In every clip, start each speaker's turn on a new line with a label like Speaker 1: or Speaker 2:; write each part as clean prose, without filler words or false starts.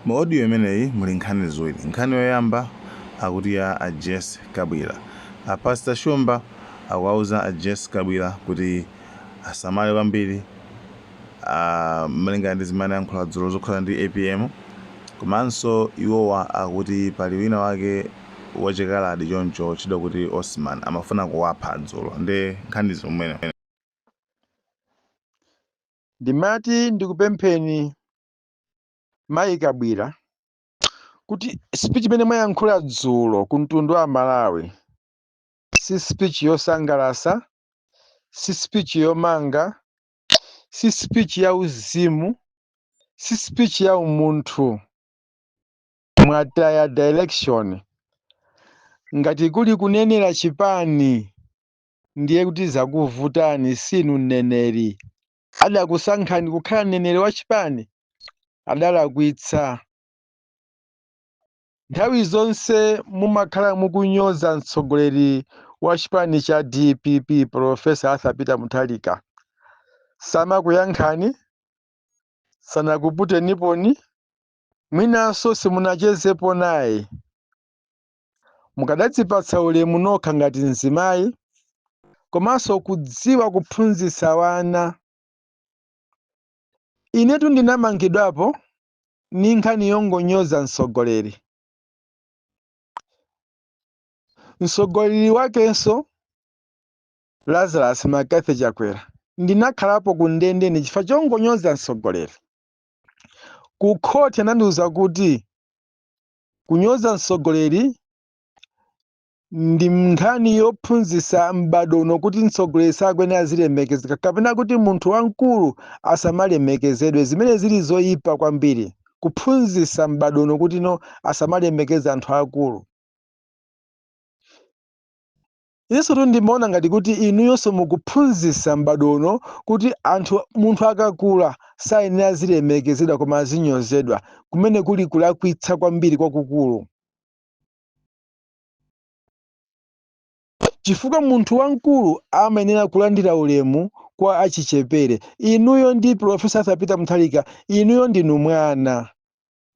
Speaker 1: Mu audio imeneyi muli nkhani ziwiri. Nkhani yoyamba akuti ya a Jessie Kabwila. A Pastor Shumba akuwauza a Jessie Kabwila kuti asamale kwambiri malingana ndi zimene anayankhula dzulo zokhudzana ndi APM. Komanso iwowa akuti pali wina wake wachikaladi choncho otchedwa kuti Osman amafuna kuwapha dzulo. Nde nkhani zomwe.
Speaker 2: Ndimati ndikupempheni Mayi Kabwila kuti speech imene mwayankhula dzulo ku mtundu wa Malawi si speech yosangalasa, si speech yomanga, si speech ya uzimu, si speech ya umunthu. Mwataya direction. Ngati kuli kunenera chipani ndiye kuti zakuvutani, sinu mneneri. Adakusankhani kukhala mneneri wa chipani adalakwitsa. Nthawi zonse mumakhala mukunyoza mtsogoleri wa chipani cha DPP Professor Arthur Peter Mutharika. Samakuyankhani, sanakuputeniponi, mwinanso simunachezepo naye. Mukadadzipatsa ulemu nokha ngati mzimayi, komanso kudziwa kuphunzitsa wana. Inetu ndinamangidwapo ni nkhani yongonyoza mtsogoleri. Mtsogoleri wakenso Lazarus McCarthy Chakwera ndinakhalapo ku ndende ni chifukwa chongonyoza mtsogoleri. Ku khoti anandiwuza kuti kunyoza mtsogoleri ndi nkhani yophunzitsa m'bado uno kuti mtsogoleri sakuyenera azilemekezeka kapena kuti munthu wamkulu asamalemekezedwe, zimene zili zoyipa kwambiri, kuphunzitsa m'bado uno kuti no asamalemekeze anthu akulu. Inenso ndimaona ngati kuti inuyonso mukuphunzitsa m'bado uno kuti munthu akakula sayenera azilemekezedwa koma azinyozedwa, kumene kuli kulakwitsa kwambiri kwakukulu. Chifukwa munthu wamkulu amayenera kulandira ulemu kwa achichepere. Inuyo ndi Professor Arthur Peter Mutharika, inuyo ndinu mwana,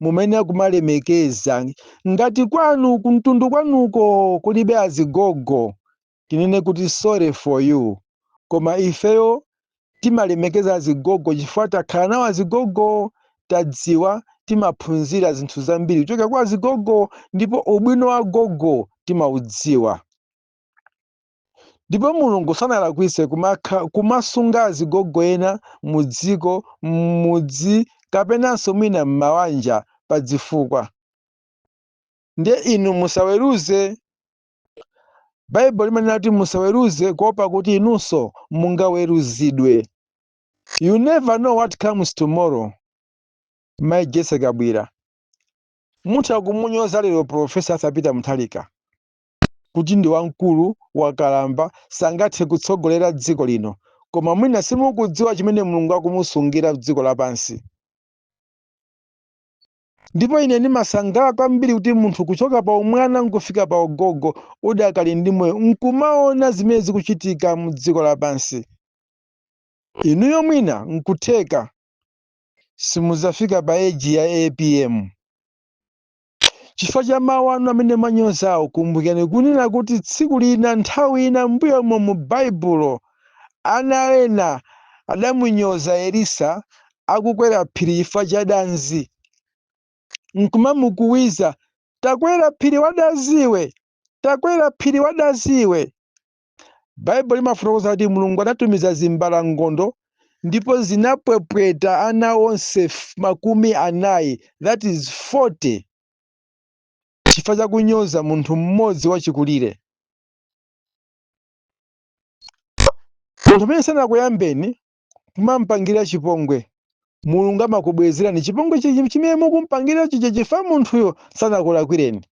Speaker 2: mumayenera kumalemekeza. Ngati kwanu kumtundu kwanuko kulibe azigogo, tinene kuti sorry for you, koma ifeyo timalemekeza azigogo chifukwa takhala nawo azigogo, tadziwa, timaphunzira zinthu zambiri kuchoka kwa azigogo, ndipo ubwino wa gogo timaudziwa. Ndipo Mulungu sanalakwitse kumasunga azigogo ena mu dziko, m'mudzi kapenanso mwina m'mawanja pa zifukwa. Ndiye inu musaweruze. Baibulo limanena kuti musaweruze kuopa kuti inunso mungaweruzidwe. You never know what comes tomorrow. Mai Jessie Kabwila, mutha kumunyoza lero Professor Arthur Peter Mutharika kuti ndi wamkulu, wakalamba, sangathe kutsogolera dziko lino, koma mwina simukudziwa chimene Mulungu akumusungira dziko lapansi. Ndipo ine ndimasangalala kwambiri kuti munthu kuchoka pa umwana nkufika pa ugogo udakali ndi moyo nkumaona zimene zikuchitika mu dziko lapansi. Inuyo mwina nkutheka simudzafika pa age ya APM chifukwa cha mawu anu amene mwanyozawo. Kumbukirani kunena kuti tsiku lina, nthawi ina m'mbuyomo mu Baibulo, ana ena adamunyoza Elisa akukwera phiri chifukwa cha danzi, nkumamukuwiza, takwera phiri wadaziwe, takwera phiri wadaziwe. Baibulo limafotokoza kuti Mulungu anatumiza zimbalangondo ndipo zinapwepweta ana onse 40, that is 40, chifukwa cha kunyoza munthu mmodzi wachikulire. Munthu amene sanakuyambeni kumampangira chipongwe, Mulungu amakubwezerani chipongwe chimene mukumpangira chija chifukwa munthuyo sanakulakwireni.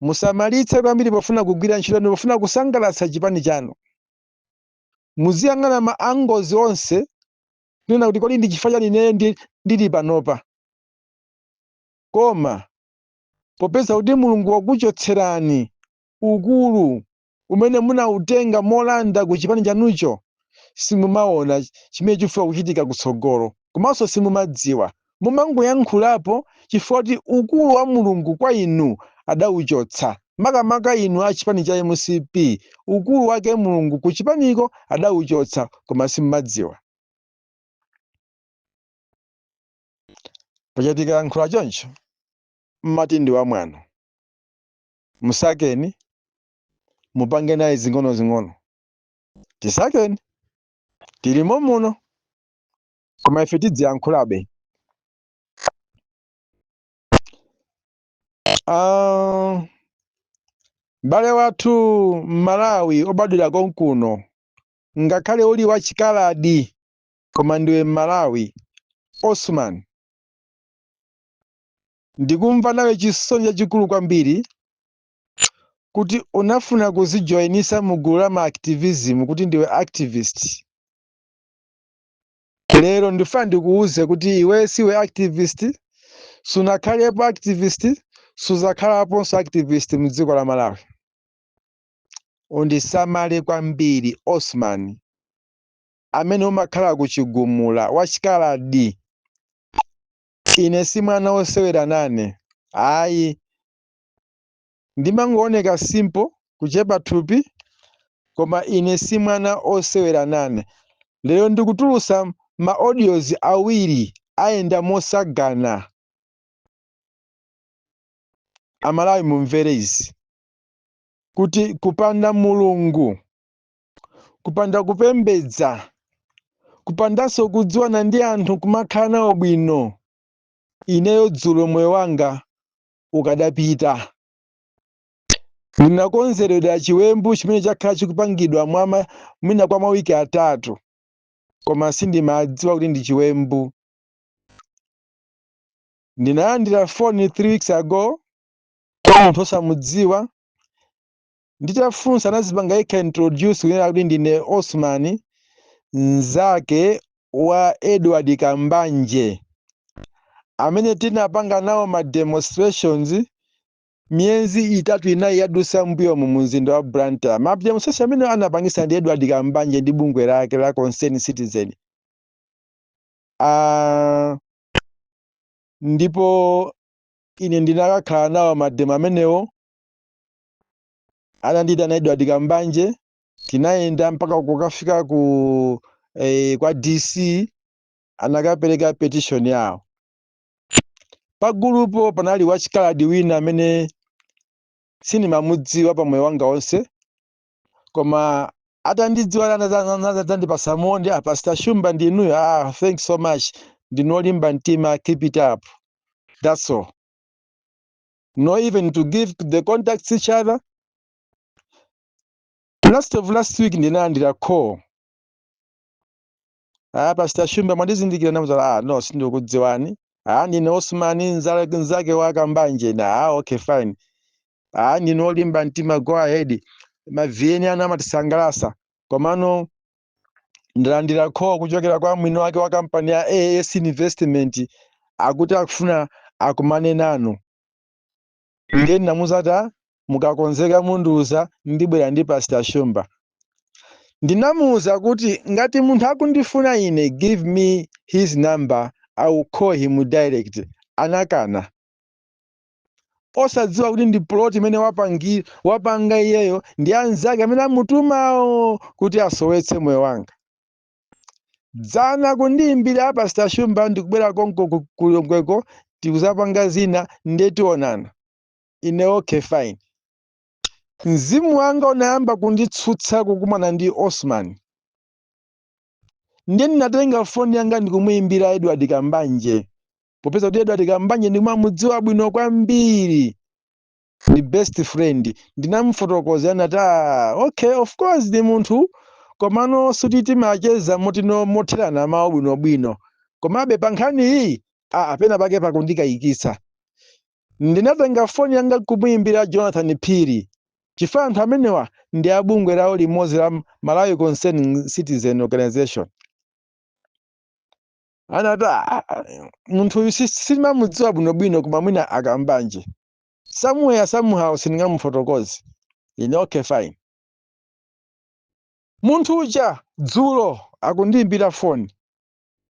Speaker 2: Musamalitse kwambiri pofuna kugwira ntchito yanu, pofuna kusangalatsa chipani chanu. Muziyang'ana ma angozi onse kunena kuti kodi ndi chifukwa chani ineyo ndili panopa. Koma popeza kuti Mulungu wakuchotserani ukulu umene munautenga molanda ku chipani chanucho, simumaona chimene chifuna kuchitika kutsogolo, komanso simumadziwa. Mumangoyankhulapo chifukwa kuti ukulu wa Mulungu kwa inu adauchotsa. Makamaka inu a chipani cha MCP, ukulu wake Mulungu ku chipaniko adauchotsa, koma simmadziwa. Paja tikayankhula choncho mmati ndi wamwano. Musakeni, mupange naye zing'onozing'ono. Tisakeni, tilimo muno, koma ife tidziyankhulabe. M'bale wathu Mmalawi obadwira konkuno, ngakhale uli wachikaladi koma ndiwe Mmalawi, Osman, ndikumva nawe chisoni chachikulu kwambiri kuti unafuna kuzijoyinisa mu gulu la ma activism kuti ndiwe activist. Lero ndifuna ndikuuze kuti iwe siwe activist, sunakhalepo activist, suzakhalaponso activist mu dziko la Malawi. Undisamale kwambiri Osman, amene umakhala kuchigumula wachikaladi. Ine si mwana wosewera nane, ayi. Ndimangooneka simple, kuchepa thupi, koma ine si mwana osewera nane. Lero ndikutulusa ma audios awiri ayenda mosagana. Amalawi mumvere izi, kuti kupanda Mulungu, kupanda kupembedza, kupandanso kudziwana ndi anthu kumakhala nawo bwino, ineyo dzulo moyo wanga ukadapita. Ndinakonzeredwa chiwembu chimene chakhala chikupangidwa mwina kwa mawiki atatu, koma sindimadziwa kuti ndi chiwembu. Ndinalandira foni 3 weeks ago kwa munthu osamudziwa. Nditafunsa anazipanga yekha introduce kunena kuti ndine Osman, mnzake wa Edward Kambanje, amene tinapanga nawo ma demonstrations miyezi 3 4 yadusa mbuyo mu mzinda wa Blantyre. Ma demonstration amene anapangisa ndi Edward Kambanje ndi bungwe lake la Concerned Citizen. Ndipo ine ndinakakhala nawo mademo amenewo, anandiyitana Edward Kambanje, tinayenda mpaka kukafika kwa DC, anakapereka petition yawo. Pagulupo panali wachikaladi wina amene sindimamudziwa pa moyo wanga wonse, koma atandidziwa anadzandipasa moni, Pastor Shumba ndinuyo, thanks so much, ndinu olimba mtima, keep it up. That's all. No even to give the contacts each other. Last of last week ndinalandira call. Pastor Shumba mwandizindikira? Ndamuzala, no, sindikudziwani. Ndine Osman, nzake wa Kambanje. Na, okay fine. Ndine olimba mtima, go ahead. Maviyeni anu amatisangalasa. Komano ndalandira call kuchokera kwa mwini wake wa kampani ya AAS Investment, akuti akufuna akumane nanu. Ndiye ndinamuza, mukakonzeka mundiuza, ndibwera ndi Pastor Shumba. Ndinamuuza kuti ngati munthu akundifuna ine, give me his number, I will call him direct. Anakana, osadziwa kuti ndi plot imene wapanga iyeyo ndi anzake amene amutumawo kuti asowetse moyo wanga. Dzana kundiyimbira, Pastor Shumba, ndikubwera konko kulongweko, tikuzapanga zina, ndiye tionana. Ine okay fine. Mzimu wanga unayamba kunditsutsa kukumana ndi Osman, ndiye ndinatenga foni yanga ndikumuyimbira Edward Kambanje, popeza kuti Edward Kambanje ndikumamudziwa bwino kwambiri, ndi best friend. Ndinamufotokozera, nati, okay, of course ndi munthu, komano suti timacheza motino motherana mawu bwinobwino, komabe pa nkhani iyi apena pake pakundikayikitsa. Ndinatenga foni yanga kumuyimbira Jonathan Phiri, chifukwa anthu amenewa ndi abungwe lawo limodzi la Malawi Concerned Citizen Organization. Anati, munthu uyu simamudziwa bwinobwino, koma mwina akambanje somewhere somehow, sindingamufotokoze ine. Okay fine. Munthu uja dzulo akundiyimbira foni.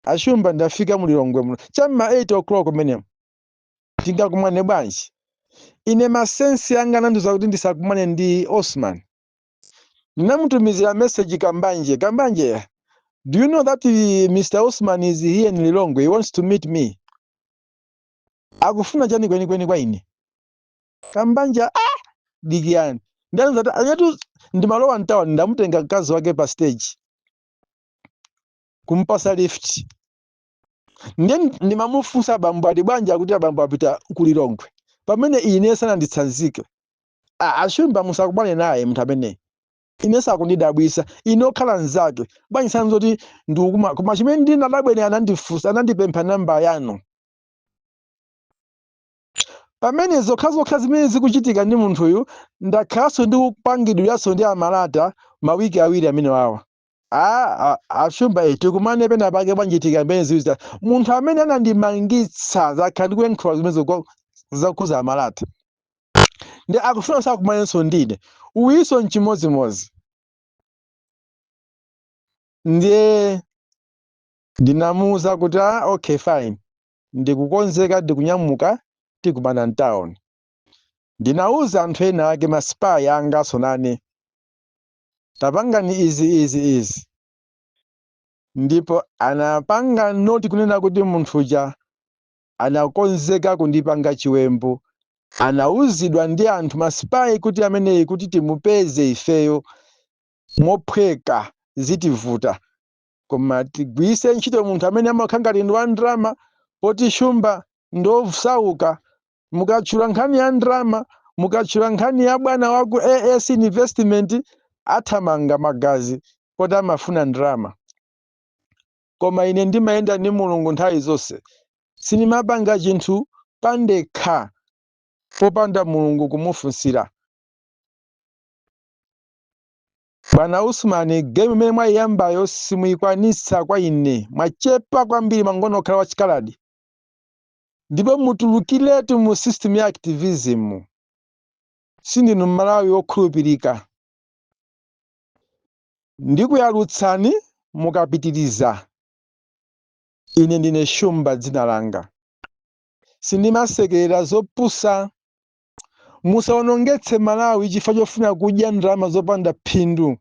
Speaker 2: Ashumba, ndafika mulilongwe muno cham'ma 8 o'clock menemo, tingakumane bwanji? Ine ma sense anga anandiuza kuti ndisakumane ndi Osman. Ndinamutumizira message Kambanje: "Kambanje, do you know that Mr Osman is here in Lilongwe? He wants to meet me. Akufuna chani kwenikweni kwa ine?" Kambanje, "Ah, dikiyani." Ndianza anyetu, ndimalowa mtawa, ndamutenga mkazi wake pa stage kumpasa lift. Ndiye ndimamufunsa, "Abambo ali bwanji?" Akuti abambo apita ku Lilongwe pamene ine sananditsanzike. "Ah, Ashumba, musakumane naye munthu ameneyi. Ine sakundidabwisa. Ine okhala mnzake bwanji sanzoti ndikuma?" Koma chimene ndinadabwene, anandifunsa, anandipempha namba yanu. Pamene zokhazokha zimene zikuchitika ndi munthuyu, ndakhalanso ndikupangidwiranso ndi amalata mawiki 2 amene wawa. "Ah, Ashumba, tikumane pena pake bwanji, tikambene ziwiri." Munthu amene anandimangitsa, zakhala ndikuyankhula zimene zakhuza amalata, ndi akufuna sakumanenso ndine. Uyiso nchimodzimodzi. Ndiye ndinamuwuza kuti, "Ah, okay, fine, ndikukonzeka, ndikunyamuka, tikumana mtown." Ndinawuza anthu ena ake, ma spy angaso nane, "Tapangani izi, izi, izi." Ndipo anapanga note kunena kuti munthu uja anakonzeka kundipanga chiwembu. Anawuzidwa ndi anthu, ma spy, kuti ameneyi kuti timupeze ifeyo mophweka zitivuta, koma tigwiritse ntchito munthu amene amakhala ngati ndi wa ndrama, poti Shumba ndosauka. Mukatchula nkhani ya ndrama, mukatchula nkhani ya bwana wa ku AS Investment, athamanga magazi, poti amafuna ndrama. Koma ine ndimayenda ndi Mulungu nthawi zonse. Sindimapanga chinthu pandekha popanda Mulungu kumufunsira. Bwana Usmani, game imene mwayiyambayo simuyikwanitsa kwa ine. Mwachepa kwambiri, mangono okhala wachikaladi, ndipo mutulukiretu mu system ya activism. Sindinu Mmalawi wokhulupirika. Ndikuyalutsani mukapitiriza. Ine ndine Shumba dzina langa, sindimasekerera zopusa. Musawonongetse Malawi chifukwa chofuna kudya ndalama zopanda phindu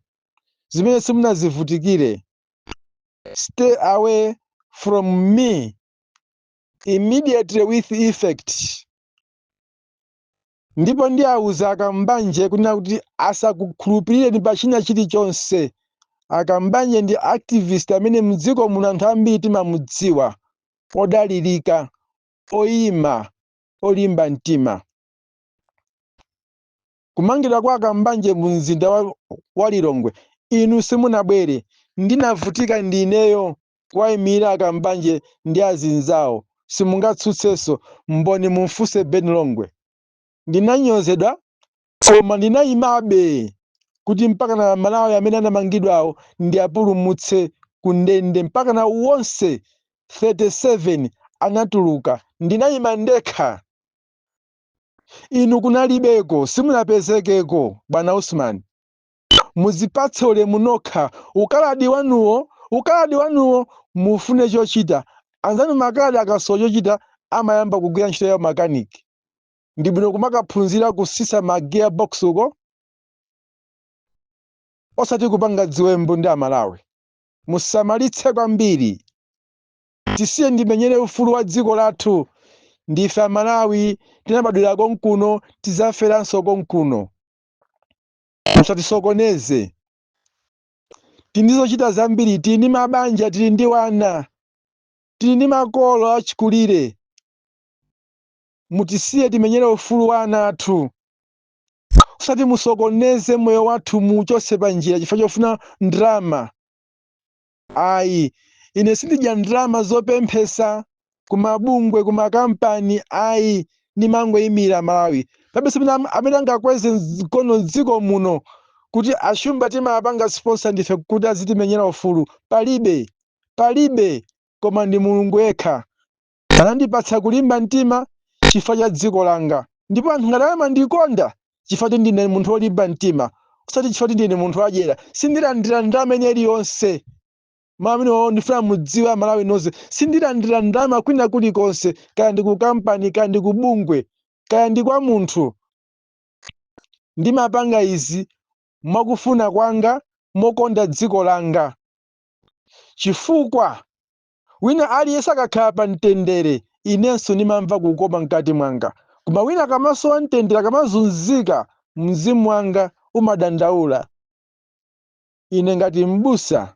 Speaker 2: zimene simunazivutikire. Stay away from me immediately with effect. Ndipo ndiawuza Akambanje kunena kuti asakukhulupirireni pa china chilichonse. Akambanje ndi activist amene mdziko muno anthu ambiri timamudziwa, odalirika, oyima, olimba mtima. Kumangidwa kwa Akambanje mu mzinda wa Lilongwe, inu simunabwere. Ndinavutika ndineyo kuwayimira Akambanje ndi azinzawo. Simungatsutsenso, mboni mumfunse Ben Longwe. Ndinanyozedwa, koma ndinayimabe kuti mpaka na Malawi amene anamangidwawo ndi apulumutse ku ndende, mpaka na wonse 37 anatuluka. Ndinayima ndekha, inu kunalibeko, simunapezekeko. Bwana Usman, muzipatse ulemu nokha. Ukaladi wanuwo, ukaladi wanuwo, mufune chochita. Anzanu makaladi akasowa chochita amayamba kugwira ntchito ya makaniki. Ndi bwino kumakaphunzira kusisa ma gearbox uko, osati kupanga dziwembu ndi Amalawi. Musamalitse kwambiri. Tisiye ndimenyere ufulu wa dziko lathu. Ndife Amalawi, tinabadwira konkuno, tidzaferanso konkuno. Musatisokoneze. Tili ndi zochita zambiri, tili ndi mabanja, tili ndi wana, tili ndi makolo achikulire. Mutisiye timenyere ufulu wa ana athu, usati musokoneze moyo wathu, muchose pa njira chifukwa chofuna ndrama. Ayi, ine sindidya ndrama zopemphesa kumabungwe, kumakampani, ayi. Ndimangoyimira Malawi. Pabese amene angakweze mkono mdziko muno kuti Ashumba timapanga sponsor ndife kuti azitimenyera ufulu, palibe, palibe. Koma ndi Mulungu yekha anandipatsa kulimba mtima chifukwa cha dziko langa. Ndipo anthu ngati amandikonda chifukwa kuti ndine munthu wolimba mtima, osati chifukwa kuti ndine munthu wadyera. Sindilandira ndalama ina iliyonse. Mawu amenewo ndifuna mudziwe Amalawi nonse, sindilandira ndalama kwina kulikonse, kaya ndi ku kampani, kaya ndi ku bungwe, kaya ndi kwa munthu. Ndimapanga izi mwakufuna kwanga, mokonda dziko langa, chifukwa wina aliyense akakhala pa mtendere, inenso ndimamva kukoma mkati mwanga. Koma wina akamasowa mtendere, akamazunzika, mzimu wanga umadandaula. Ine ngati m'busa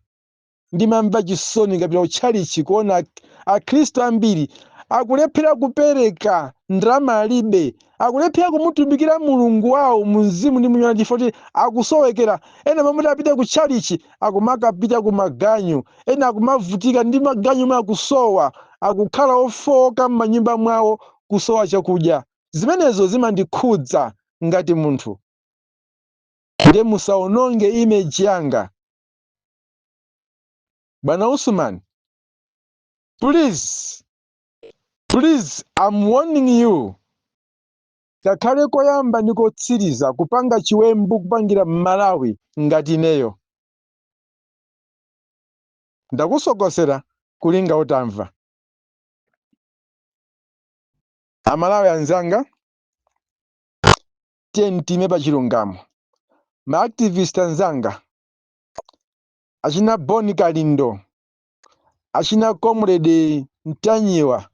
Speaker 2: ndimamva chisoni ngapita kutchalichi kuona akhristu ambiri akulephera kupereka ndalama alibe, akulephera kumutumikira Mulungu wawo mu mzimu ndi munyona chifukwa kuti akusowekera. Ena momwe apite kutchalichi akumakapita ku maganyu, ena akumavutika ndi maganyu omwe akusowa, akukhala ofowoka m'manyumba mwawo kusowa chakudya. Zimenezo zimandikhudza ngati munthu. Ndiye musaononge image yanga. Bwana Usman, please, please, I'm warning you. Kakhale koyamba ndi kotsiriza kupanga chiwembu kupangira Mmalawi ngati ineyo. Ndakusokosera kulinga utamva. Amalawi anzanga, tiyeni time pa chilungamo. Ma activist anzanga, achina Boni Kalindo, achina Comrade Mtanyiwa,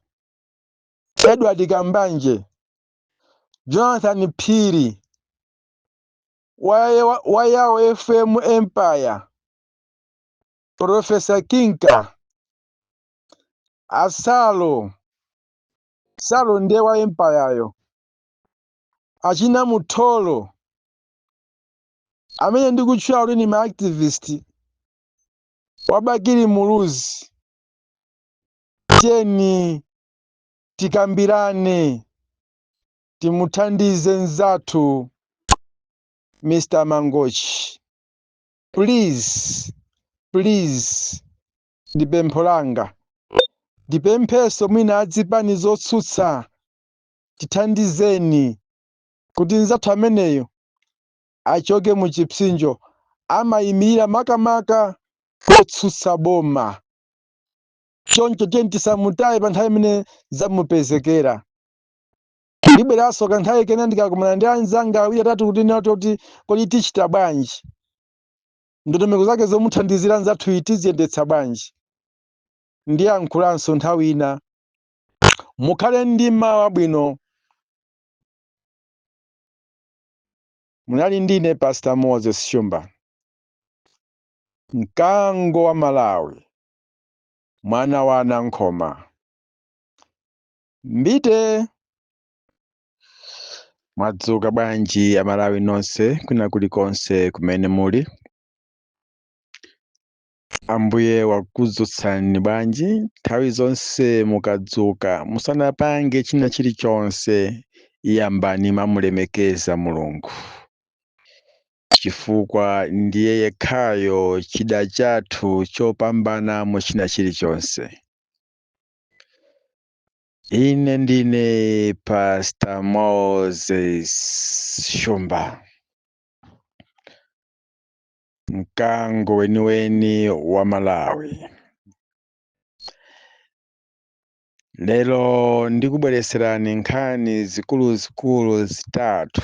Speaker 2: Edward Kambanje, Jonathan Phiri, Wayawo FM Empire, Professor Kinka, Asalo, Salo ndiye wa Empire yo, achina Mutholo, amene ndikutchula kuti ni ma activist wabakili Muluzi, tiyeni tikambirane, timuthandize nzathu Mr. Mangochi. Please, please, ndi pempho langa. Ndipempheso mwina adzipani zotsutsa, tithandizeni kuti nzathu ameneyo achoke mu chipsinjo. Amayimirira makamaka kotsutsa boma, choncho tiyeni tisamutaye pa nthawi imene zamupezekera. Ndibweranso kanthawi kena ndikakumana ndi anzanga awiri atatu kuti nato kuti kodi tichita bwanji, ndondomeko zake zomuthandizira nzathuyi tiziyendetsa bwanji. Ndiyankhulanso nthawi ina. Mukhale ndi mawu abwino. Munali ndine Pastor Moses Shumba, mkango wa Malawi, mwana wa Anankhoma. Mbite. Mwadzuka bwanji Amalawi nonse kwina kulikonse kumene muli? Ambuye wakudzutsani bwanji? Nthawi zonse mukadzuka, musanapange china chilichonse, yambani mamulemekeza Mulungu, chifukwa ndiye yekhayo chida chathu chopambana mu china chilichonse. Ine ndine Pastor Moses Shumba, mkango weniweni wa Malawi. Lero ndikubweretserani nkhani zikuluzikulu zitatu.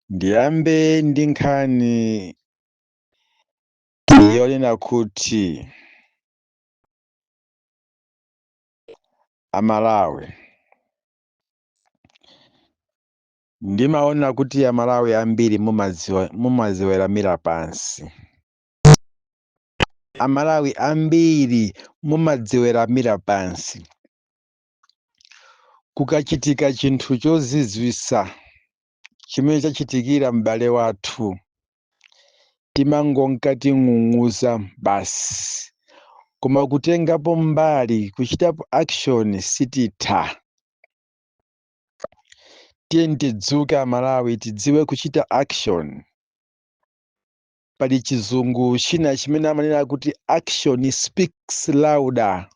Speaker 2: Ndiyambe ndi nkhani yonena kuti Amalawi, ndimaona kuti Amalawi ambiri mumaziweramira pansi. Amalawi ambiri mumadziweramira pansi kukachitika chinthu chozizwisa chimene chachitikira m'bale wathu, timangonka ting'ung'uza basi, koma kutengapo mbali, kuchitapo action, sititha. Tiyeni tidzuke Amalawi, tidziwe kuchita action. Pali chizungu china chimene amanena kuti action speaks louder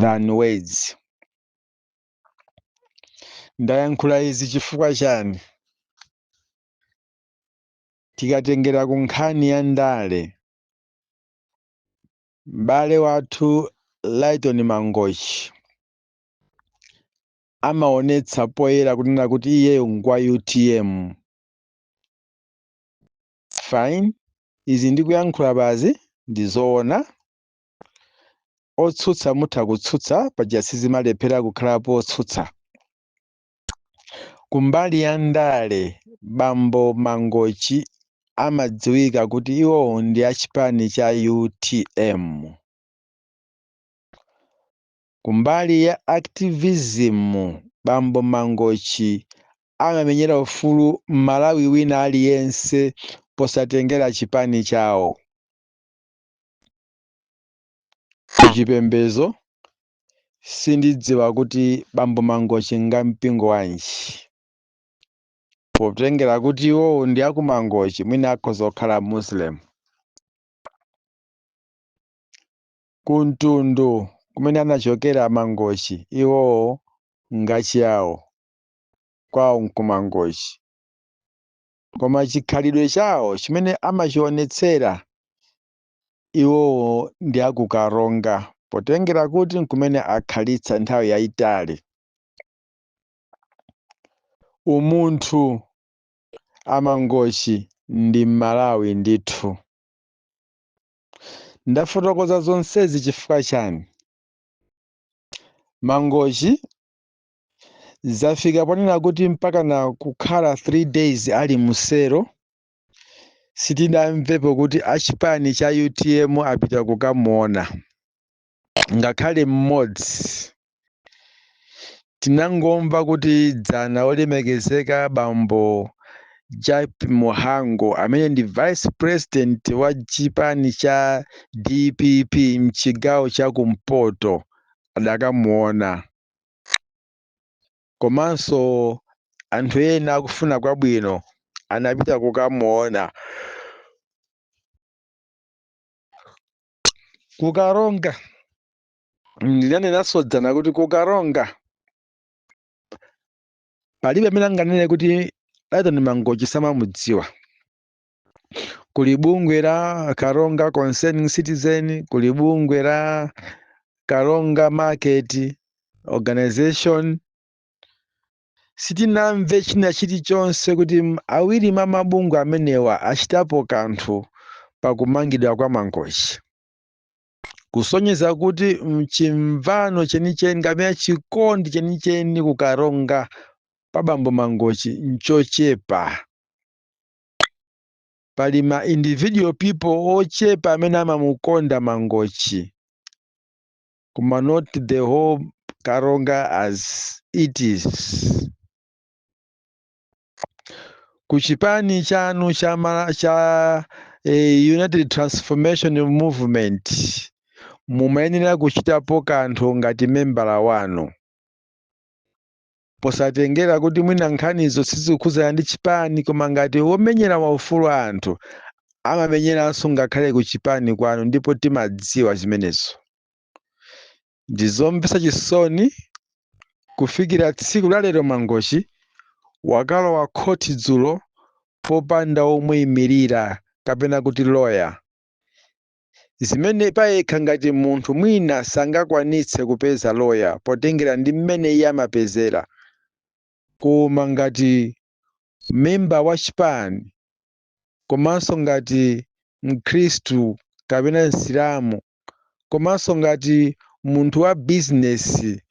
Speaker 2: than words. Ndayankhula izi chifukwa chani? Tikatengera ku nkhani ya ndale, M'bale wathu Lyton Mangochi amaonetsa poyera kunena kuti iyeyo ngwa UTM. Fine, izi ndikuyankhula pazi ndi zoona. Otsutsa mutha kutsutsa, paja sizimalephera kukhalapo otsutsa. Kumbali ya ndale, bambo Mangochi amadziwika kuti iwowo ndi achipani cha UTM. Kumbali ya activism, bambo Mangochi amamenyera ufulu Malawi wina aliyense posatengera chipani chawo. Kuchipembedzo sindidziwa kuti bambo Mangochi nga mpingo wanji, potengera kuti iwowo ndi aku Mangochi, mwina akhoza kukhala Muslim. Kumtundu kumene anachokera Mangochi, iwowo ngachiyawo, kwawo nkumangochi, koma chikhalidwe chawo chimene amachionetsera, iwowo ndi akukaronga, potengera kuti nkumene akhalitsa nthawi yayitali. Umunthu, amangochi ndi Malawi ndithu. Ndafotokoza zonsezi chifukwa chani? Mangochi zafika ponena kuti mpaka na kukhala 3 days ali musero, sitidamvepo kuti achipani cha UTM apita kukamuona ngakhale mmodzi. Tinangomva kuti dzana olemekezeka bambo Jack Muhango, amene ndi vice president wa chipani cha DPP mchigawo cha kumpoto, adakamuona, komanso anthu ena akufuna kwabwino anapita kukamuona kukaronga. Ndinanenanso dzana kuti kukaronga palibe amene anganene kuti Lyton Mangochi samamudziwa. Kuli bungwe la Karonga Concerning Citizen, kuli bungwe la Karonga Market Organization. Sitinamve china chilichonse kuti awiri mwa mabungwe amenewa achitapo kanthu pakumangidwa kwa Mangochi, kusonyeza kuti mchimvano chenicheni kapena chikondi chenicheni kukaronga pa bambo Mangochi nchochepa. Pali ma individual people ochepa amene amamukonda Mangochi, koma not the whole Karonga as it is. Kuchipani chanu cha United Transformation Movement mumayenera kuchitapo kanthu ngati membala wanu, posatengera kuti mwina nkhanizo sizikukhudzana ndi chipani, koma ngati womenyera maufulu a anthu amamenyeranso ngakhale ku chipani kwanu, ndipo timadziwa zimenezo. Ndizomvetsa chisoni kufikira tsiku la lero Mangochi wakalowa khoti dzulo popanda womuyimirira kapena kuti lawyer, zimene payekha ngati munthu mwina sangakwanitse kupeza lawyer potengera ndi mmene iye amapezera, koma ngati memba wa chipani komanso ngati mkhristu kapena msilamu komanso ngati munthu wa bizinesi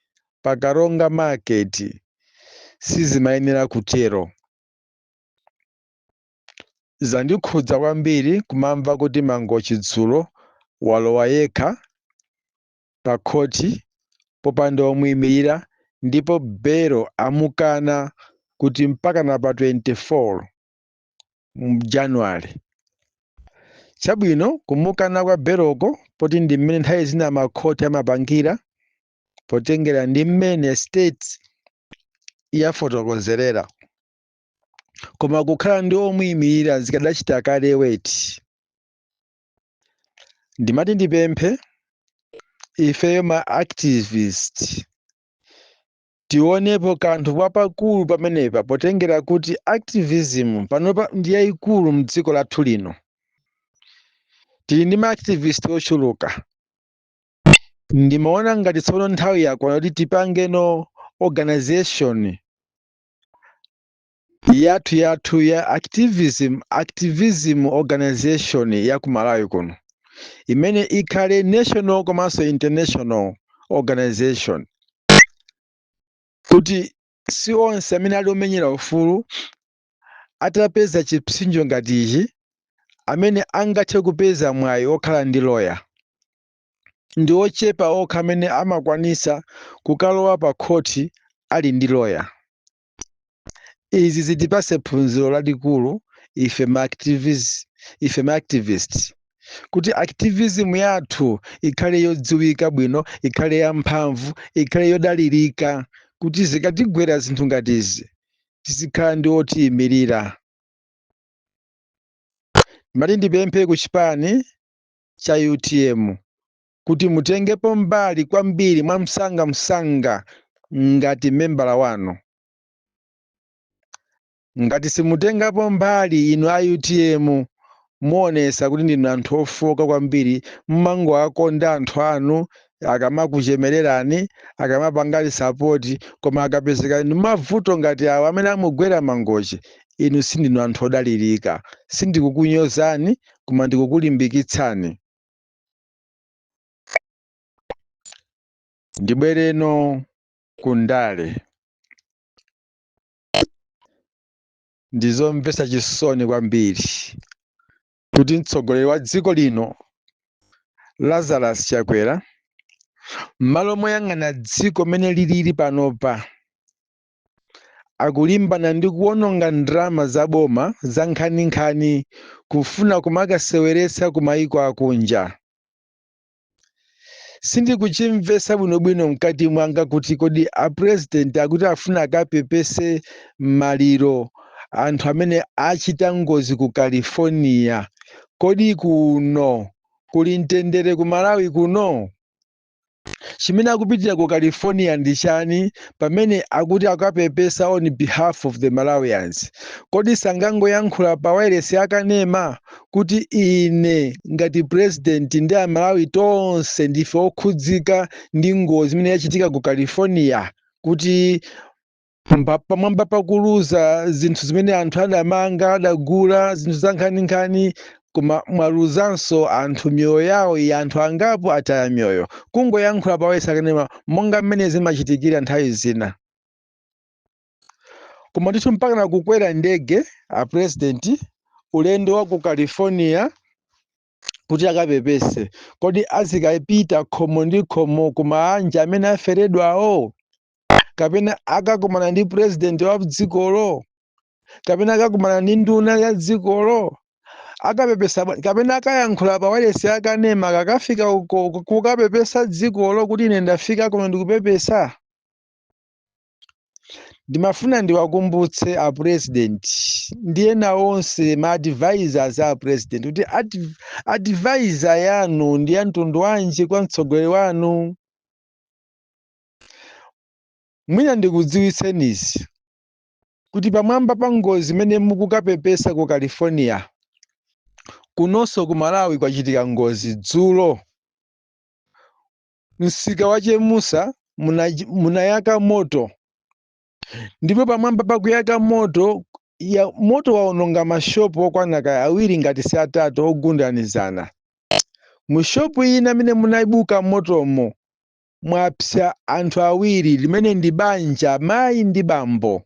Speaker 2: pa Karonga Market, sizimayenera kutero. Zandikhudza kwambiri kumamva kuti Mangochi dzulo walowa yekha pa khoti popanda womuyimirira, ndipo belo amukana kuti mpaka na pa 24 January. Chabwino, kumukana kwa beloko poti ndi mmene nthawi zina makhoti amapangira potengera ndi mmene state yafotokozerera, koma kukhala ndi omuyimirira zikadachita kale weti. Ndimati ndipemphe ifeyo ma activist tionepo kanthu papakulu pamenepa, potengera kuti activism panopa ndi yayikulu mdziko lathu lino. Tili ndi ma activist ochuluka. Ndimaona ngati tsono nthawi yakwana kuti tipangeno organization yathu yathu ya activism organization ya ku Malawi kuno, imene ikhale national komanso international organization, kuti si onse amene ali omenyera ufulu atapeza chipsinjo ngati ichi amene angathe kupeza mwayi okhala ndi lawyer. Ndi ochepa okha amene amakwanisa kukalowa pa khoti ali ndi lawyer. Izi zitipase phunziro lalikulu ife ma activist, kuti activism yathu ikhale yodziwika bwino, ikhale yamphamvu, ikhale yodalirika, kuti zikatigwera zinthu ngati izi tizikhala ndi otiyimirira. Mati ndipemphe ku chipani cha UTM kuti mutengepo mbali kwambiri mwamsangamsanga ngati membala wanu. Ngati simutengapo mbali inu a UTM, muonesa kuti ndinu anthu ofoka kwambiri, mmangoakonda anthu anu akamakuchemererani, akamapangani support, koma akapezeka ndi mavuto ngati awo amene amugwera Mangochi, inu sindinu anthu odalirika. Sindikukunyozani, koma ndikukulimbikitsani. Ndibwereno kundale. Ndizomvetsa chisoni kwambiri kuti mtsogoleri wa dziko lino Lazarus Chakwera, m'malo moyang'ana dziko mene lilili panopa, akulimbana ndi kuwononga ndalama za boma za nkhaninkhani kufuna kumakaseweretsa ku mayiko akunja. Sindikuchimvetsa bwinobwino mkati mwanga kuti kodi a president akuti afuna akapepese maliro anthu amene achita ngozi ku California. Kodi kuno kuli mtendere ku Malawi kuno? Chimene akupitira ku California ndi chani pamene akuti akapepesa on behalf of the Malawians? Kodi sangangoyankhula pa wireless akanema kuti ine ngati president ndi Amalawi tonse ndife okhudzika ndi ngozi imene yachitika ku California, kuti pamwamba pakuluza zinthu zimene anthu adamanga, adagula zinthu za nkhaninkhani, koma mwaluzanso anthu miyoyo yawo, ya anthu angapo ataya miyoyo? Kungoyankhula pa wireless akanema monga mmene zimachitikira nthawi zina. Koma ndithu mpaka nakukwera ndege a president ulendo wa ku California kuti akapepese. Kodi azikapita khomo ndi khomo ku maanja amene aferedwawo, kapena akakumana ndi president wa dzikolo, kapena akakumana ndi nduna ya dzikolo akapepesa, kapena akayankhula pa wireless akanema akakafika uko kukapepesa dzikolo kuti ine ndafika kuno ndikupepesa? Ndimafuna ndiwakumbutse a president ndi ena onse ma advisors a president kuti advisor yanu ndi ya mtundu wanji kwa mtsogoleri wanu. Mwina ndikudziwitseni izi kuti pamwamba pa ngozi imene mukukapepesa ku California, kunonso ku Malawi kwachitika ngozi dzulo. Msika wa Chemusa munayaka moto, ndipo pamwamba pakuyaka moto, ya moto waononga mashopu okwana kaya awiri ngati si atatu ogundanizana. Mu shopu ina imene munabuka motomo mwapsa anthu awiri, limene ndi banja, mayi ndi bambo.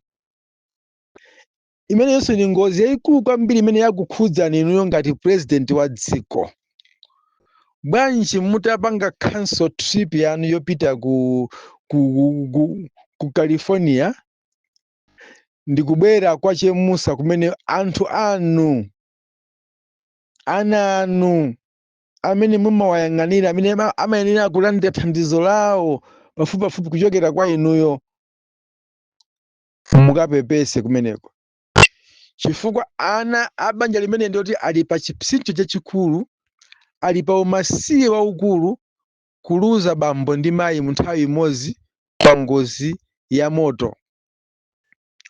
Speaker 2: Imeneyonso ndi ngozi yayikulu kwambiri imene yakukhudzani inuyo ngati president wa dziko. Bwanji mutapanga cancel trip yanu yopita ku California ndikubwera kwa Chemusa kumene anthu anu, ana anu amene mumawayang'anira, amene amayenera kulandira thandizo lawo pafupipafupi kuchokera kwa inuyo, mukapepese kumeneko? Chifukwa ana a banja limene ndoti ali pa chipsinjo chachikulu, ali pa umasiye waukulu, kuluza bambo ndi mayi mu nthawi imodzi pa ngozi ya moto,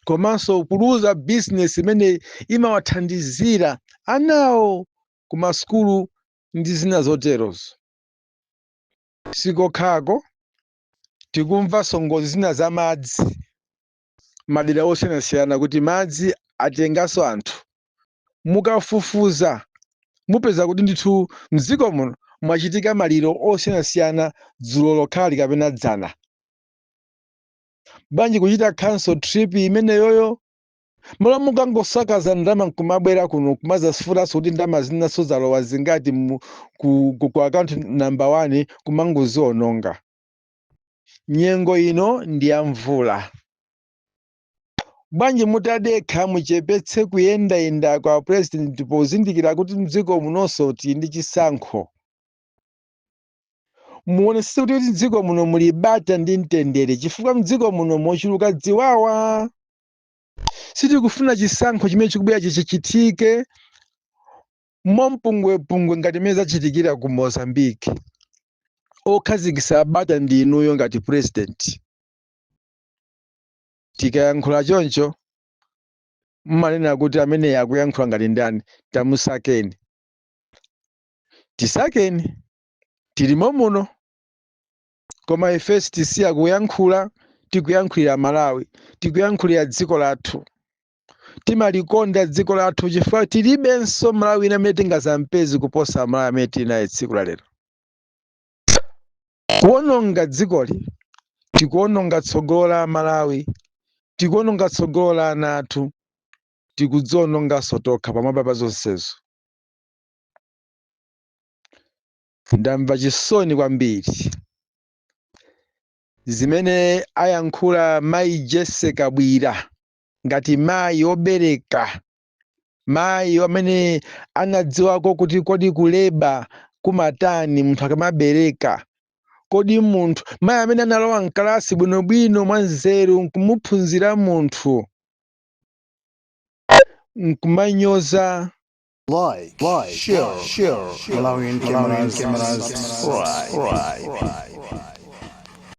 Speaker 2: komanso kuluza business imene imawathandizira anawo ku masukulu ndi zina zoterozo. Sikokhako, tikumvanso ngozi zina za madzi madera osiyanasiyana kuti madzi atenganso anthu. Mukafufuza mupeza kuti ndithu mdziko muno mwachitika maliro osiyanasiyana dzulo lokhali kapena dzana. Bwanji kuchita cancel trip imeneyoyo? Malo mukangosakaza ndalama nkumabwera kuno kumazafuranso kuti ndalama zinaso zalowa zingati ku account number 1, kumangoziononga. Nyengo ino ndi ya mvula. Bwanji mutadekha, muchepetse kuyendayenda kwa president, pozindikira kuti mdziko munonso tili ndi chisankho? Muonetse kuti mdziko muno muli bata ndi mtendere, chifukwa mdziko muno mochuluka dziwawa. Sitikufuna chisankho chimene chikubwera chichitike mompungwepungwe ngati mmene zachitikira ku Mozambique. Okhazikitsa bata ndi inuyo ngati president. Tikayankhula choncho mmanena kuti amene akuyankhula ngati ndani? Tamusakeni, tisakeni, tilimo muno. Koma ife sitisiya kuyankhula. Tikuyankhulira Malawi, tikuyankhulira dziko lathu. Timalikonda dziko lathu chifukwa tilibenso Malawi ina amene tingazampezi kuposa Malawi amene tili naye tsiku la lero. Kuwononga dzikoli, tikuwononga tsogolo la Malawi, tikuwononga tsogolo la ana athu, tikudziononganso tokha pamwamba pa zonsezo. Ndamva chisoni kwambiri zimene ayankhula mayi Jesse Kabwira, ngati mayi obereka, mayi amene anadziwako kuti kodi ku labour kumatani munthu akamabereka, kodi munthu mayi amene analowa mkalasi bwinobwino mwanzeru nkumuphunzira munthu, nkumanyoza.
Speaker 3: Like, share, Malawian cameras, subscribe.